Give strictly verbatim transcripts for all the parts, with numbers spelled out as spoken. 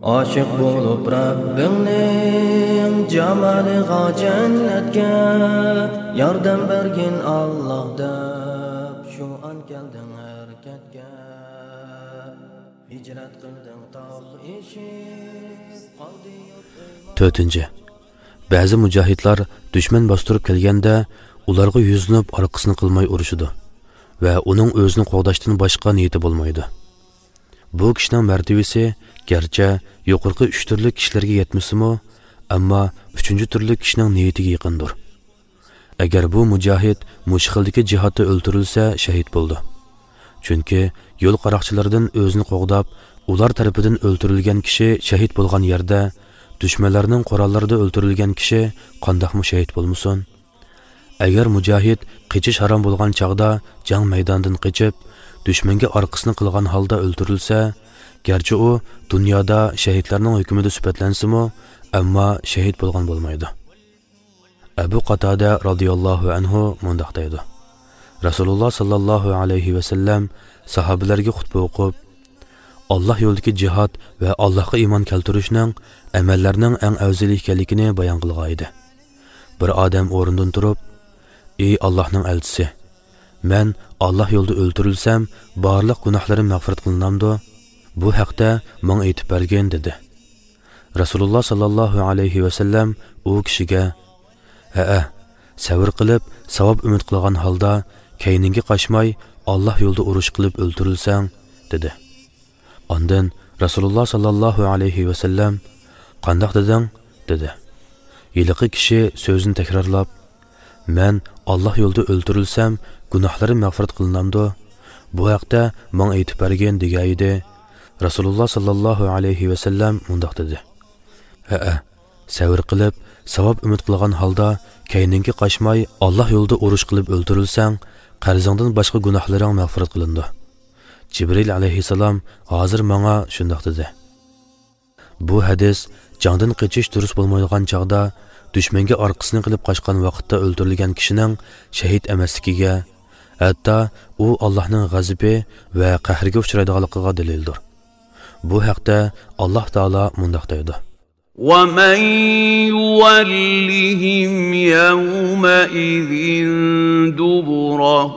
ئاشىق بولۇپ رەببىڭنىڭ جامالىغا، جەننەتكە ياردەم بەرگىن ئاللاھ دەپ، شۇ ئان كەلدىڭ ھەرىكەتكە. ھىجرەت قىلدىڭ تاغ ئېشىپ، قالدى يۇرت ئۆي. تۆتىنچى، بەزى مۇجاھىدلار دۈشمەن باستۇرۇپ كەلگەندە، ئۇلارغا يۈزلىنىپ ئارقىسىنى قىلماي ئۇرۇشىدۇ ۋە ئۇنىڭ ئۆزىنى قوغداشتىن باشقا نىيىتى بولمايدۇ. بۇ كىشىنىڭ مەرتىۋىسى گەرچە يۇقىرىقى ئۈچ تۈرلۈك كىشىلەرگە يەتمىسىمۇ، ئەمما ئۈچىنچى تۈرلۈك كىشىنىڭ نىيىتىگە يېقىندۇر. ئەگەر بۇ مۇجاھىد مۇشۇ خىلدىكى جىھادتا ئۆلتۈرۈلسە، شەھىت بولىدۇ. چۈنكى يول قاراقچىلىرىدىن ئۆزىنى قوغداپ، ئۇلار تەرىپىدىن ئۆلتۈرۈلگەن كىشى شەھىت بولغان يەردە، دۈشمەنلەرنىڭ قوراللىرىدا ئۆلتۈرۈلگەن كىشى قانداقمۇ شەھىت بولمىسۇن؟ ئەگەر مۇجاھىد قېچىش ھارام بولغان چاغدا جەڭ مەيدانىدىن قېچىپ، دۈشمەنگە ئارقىسىنى قىلغان ھالدا ئۆلتۈرۈلسە، گەرچە ئۇ دۇنيادا شەھىتلەرنىڭ ھۆكمىدە سۈپەتلەنسىمۇ، ئەمما شەھىت بولغان بولمايدۇ. ئەبۇ قاتادە رازىياللاھۇ ئەنھۇ مۇنداق دەيدۇ: رەسۇلۇللاھ ساللاللاھۇ ئەلەيھى ۋەسەللەم ساھابىلەرگە خۇتبە ئوقۇپ، ئاللاھ يولىدىكى جىھاد ۋە ئاللاھقا ئىمان كەلتۈرۈشنىڭ ئەمەللەرنىڭ ئەڭ ئەۋزىلى ئىكەنلىكىنى بايان قىلغان ئىدى. بىر ئادەم ئورنىدىن تۇرۇپ، ئى ئاللاھنىڭ ئەلچىسى، مەن ئاللاھ يولىدا ئۆلتۈرۈلسەم، بارلىق گۇناھلىرىم مەغپىرەت قىلىنامدۇ؟ بۇ ھەقتە ماڭا ئېيتىپ بەرگىن، دېدى. رەسۇلۇللاھ ساللاللاھۇ ئەلەيھى ۋەسەللەم ئۇ كىشىگە، ھەئە، سەۋر قىلىپ، ساۋاب ئۈمىد قىلغان ھالدا، كەينىڭگە قاچماي، ئاللاھ يولىدا ئۇرۇش قىلىپ ئۆلتۈرۈلسەڭ، دېدى. ئاندىن رەسۇلۇللاھ ساللاللاھۇ ئەلەيھى ۋەسەللەم، قانداق دېدىڭ؟ دېدى. ھېلىقى كىشى سۆزىنى تەكرارلاپ، مەن ئاللاھ يولىدا ئۆلتۈرۈلسەم، گۇناھلىرىم مەغپىرەت قىلىنامدۇ؟ بۇ ھەقتە ماڭا ئېيتىپ بەرگىن، دېگەن ئىدى. رەسۇلۇللاھ ساللاللاھۇ ئەلەيھى ۋەسەللەم مۇنداق دېدى: ھەئە، سەۋر قىلىپ، ساۋاب ئۈمىد قىلغان ھالدا، كەينىڭگە قاچماي، ئاللاھ يولىدا ئۇرۇش قىلىپ ئۆلتۈرۈلسەڭ، قەرزىڭدىن باشقا گۇناھلىرىڭ مەغپىرەت قىلىنىدۇ. جىبرىئىل ئەلەيھىسسالام ھازىر ماڭا شۇنداق دېدى. بۇ ھەدىس جەڭدىن قېچىش دۇرۇس بولمايدىغان چاغدا، دۈشمەنگە ئارقىسىنى قىلىپ قاچقان ۋاقىتتا ئۆلتۈرۈلگەن كىشىنىڭ شەھىت ئەمەسلىكىگە، ھەتتا ئۇ ئاللاھنىڭ غەزىپى ۋە قەھرىگە ئۇچرايدىغانلىقىغا دەلىلدۇر. بۇ ھەقتە ئاللاھ تائالا مۇنداق دەيدۇ: ومن يولهم يومئذ دبره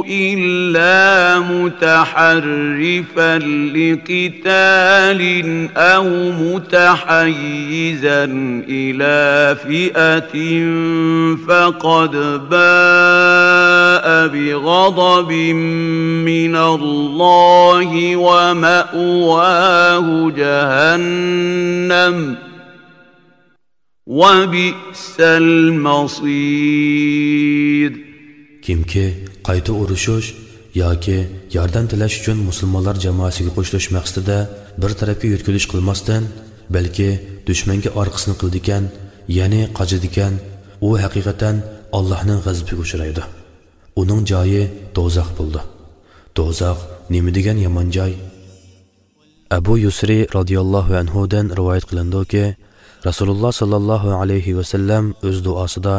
إلا متحرفا لقتال أو متحيزا إلى فئة فقد باء بغضب من الله ومأواه جهنم وبئس المصير. كىمكى قايتا ئۇرۇشۇش ياكى ياردەم تىلەش ئۈچۈن مۇسۇلمانلار جامائەسىگە قوشۇلۇش مەقسىتىدە بىر تەرەپكە يۆتكىلىش قىلماستىن، بەلكى دۈشمەنگە ئارقىسىنى قىلىدىكەن، يەنى قاچىدىكەن، ئۇ ھەقىقەتەن ئاللاھنىڭ غەزىپىگە ئۇچرايدۇ. ئۇنىڭ جايى دوزاخ بولىدۇ. دوزاخ نېمە دېگەن يامان جاي! ئەبۇ يۇسرى رازىياللاھۇ ئەنھۇدىن رىۋايەت قىلىنىدۇكى، رەسۇلۇللاھ ساللاللاھۇ ئەلەيھى ۋەسەللەم ئۆز دۇئاسىدا،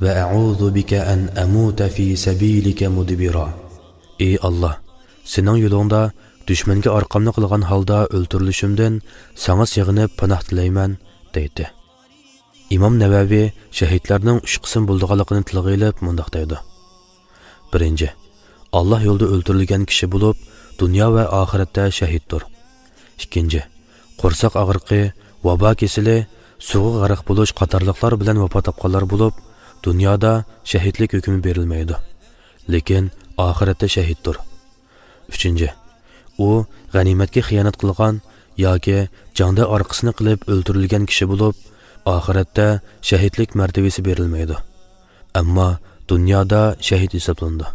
ۋە ئەئۇزۇ بىكە ئەن ئەمۇتە فى سەبىلىكە مۇدبىرا. ئى ئاللاھ، سېنىڭ يولۇڭدا دۈشمەنگە ئارقامنى قىلغان ھالدا ئۆلتۈرۈلۈشۈمدىن ساڭا سېغىنىپ پاناھ تىلەيمەن، دەيتتى. ئىمام نەۋەۋى شەھىدلەرنىڭ ئۈچ قىسىم بولىدىغانلىقىنى تىلغا ئېلىپ مۇنداق دەيدۇ. بىرىنچى، ئاللاھ يولىدا ئۆلتۈرۈلگەن كىشى بولۇپ، دۇنيا ۋە ئاخىرەتتە شەھىدتۇر. ئىككىنچى، قورساق ئاغرىقى، ۋابا كېسىلى، سۇغا غەرق بولۇش قاتارلىقلار بىلەن ۋاپات تاپقانلار بولۇپ، دۇنيادا شەھىدلىك ھۆكمى بېرىلمەيدۇ، لېكىن ئاخىرەتتە شەھىدتۇر. ئۈچىنچى، ئۇ غەنىيمەتكە خىيانەت قىلغان ياكى جەڭدە ئارقىسىنى قىلىپ ئۆلتۈرۈلگەن كىشى بولۇپ، ئاخىرەتتە شەھىدلىك مەرتىۋىسى بېرىلمەيدۇ، ئەمما دۇنيادا شەھىد ھېسابلىنىدۇ.